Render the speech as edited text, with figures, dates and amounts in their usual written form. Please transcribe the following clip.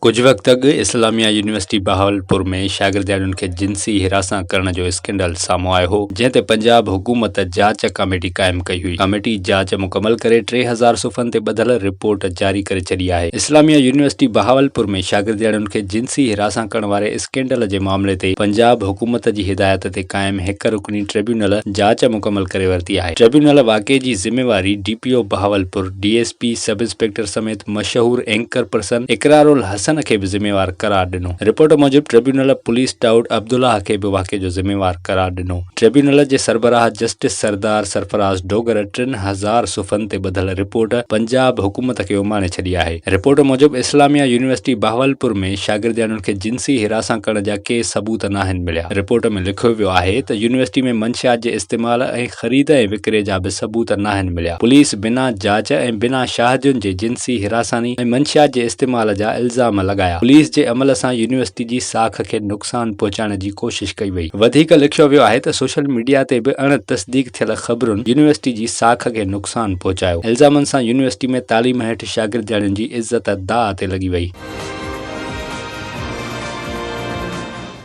ڪجهه وقت اڳ اسلاميه يونيورسٽي بهاولپور ۾ شاگردياڻين کي جنسي هراسان ڪرڻ جو اسڪينڊل سامهون آيو هو، جنهن تي پنجاب حڪومت جاچ ڪاميٽي قائم ڪئي هئي. ڪاميٽي جاچ مڪمل ڪري 3000 صفحن تي ٻڌل رپورٽ جاري ڪري ڇڏي آهي. اسلاميه يونيورسٽي بهاولپور ۾ شاگردياڻين کي جنسي هراسان ڪرڻ واري اسڪينڊل جي معاملي تي پنجاب حڪومت جي هدايت تي قائم هڪ رڪني ٽربيونل جاچ مڪمل ڪري ورتي آهي. ٽربيونل واقعي جي ذميواري D P O Bahawalpur, D S P, sub inspector سميت مشهور اينڪر پرسن اقرار الحسن کي به ذميوار قرار ڏنو. رپورٽ موجب ٽربيونل پوليس دائود عبدالله کي به واقعي جو ذميوار قرار ڏنو. ٽربيونل جي سربراهه جسٽس سردار سرفراز ڊوگر 3000 صفحن تي ٻڌل رپورٽ پنجاب حڪومت کي اماڻي ڇڏي آهي. رپورٽ موجب اسلاميه يونيورسٽي بهاولپور ۾ شاگردياڻين کي جنسي هراسان ڪرڻ جا ڪي ثبوت ناهن مليا. رپورٽ ۾ لکيو ويو آهي ته يونيورسٽي ۾ منشيات جي استعمال ۽ خريد ۽ وڪري جا به ثبوت ناهن مليا. پوليس بنا جاچ ۽ بنا شاهدين جي جنسي هراساني ۽ منشيات جي استعمال جا الزام لڳايا. پوليس جي عمل سان يونيورسٽي جي ساک کي نقصان پهچائڻ جي ڪوشش ڪئي وئي. وڌيڪ لکيو ويو آهي ته سوشل ميڊيا تي به اڻ تصديق ٿيل خبرن يونيورسٽي جي ساک کي نقصان پهچايو. الزامن سان يونيورسٽي ۾ تعليم هيٺ شاگردياڻين جي عزت داء تي لڳي وئي.